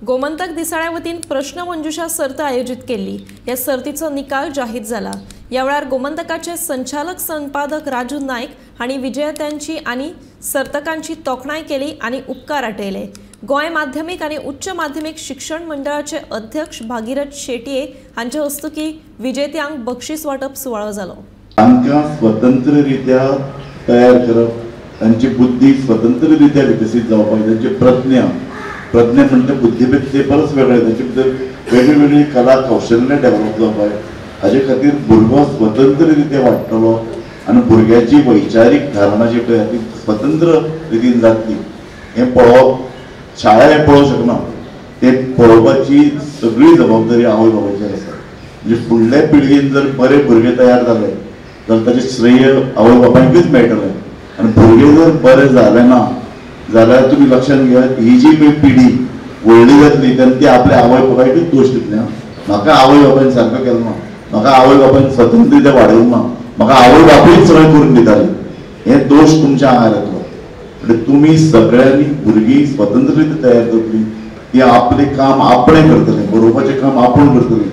गोमंतक दिसाळ्या वतीन प्रश्नमंजुषा सर्त आयोजित केल्ली. ह्या सर्तीचो निकाल जाहीर जाला. ह्या वेळार गोमंतकाचे संचालक संपादक राजू नायक हांणी विजेत्यांची आनी सर्तकांची तोखणाय केली आनी उपकार आटयले. गोंय माध्यमीक आनी उच्च माध्यमीक शिक्षण मंडळाचे अध्यक्ष भागीरथ शेटये हांचे हस्तुकी विजेत्यांक बक्षीस वांटप सुवाळो जालो. तांकां स्वतंत्ररित्या तयार करप, तांची बुद्धी स्वतंत्ररित्या विकसीत जावपाक, तांची प्रज्ञा प्रज्ञा म्हणजे बुद्धिमत्ते परस वेगळे, ताचे भितर वेगळी वेगळी कला कौशल्य डेव्हलप जावपाक, हाजे खातीर भुरगो स्वतंत्ररित्या वाडटलो आनी भुरग्याची वैचारीक धारणा जी पळय ती स्वतंत्र रितीन जातली. हें पळोवप शाळा हें पळोवंक शकना, तें पळोवपाची सगळी जबाबदारी आवय बापायचेर आसा. म्हणजे फुडल्या पिळगेन जर बरे भुरगे तयार जाले जाल्यार ताचें श्रेय आवय बापायकूच मेळटलें. आनी भुरगे जर बरे जाले ना जाल्यार तुमी लक्षांत घेयात, ही जी पळय पिढी व्हडली जातली तेन्ना ती आपल्या आवय बापायकूच दोश दितली. म्हाका आवय बापायन सारको केलो ना, म्हाका आवय बापायन स्वतंत्ररित्या वाडयलें ना, म्हाका आवय बापूयच सगळें करून दिताली, हे दोश तुमच्या आंगार येतलो. म्हणजे तुमी सगळ्यांनी भुरगीं स्वतंत्ररित्या तयार जातली, ती आपलें काम आपणें करतलें, बरोवपाचें काम आपूण करतलीं.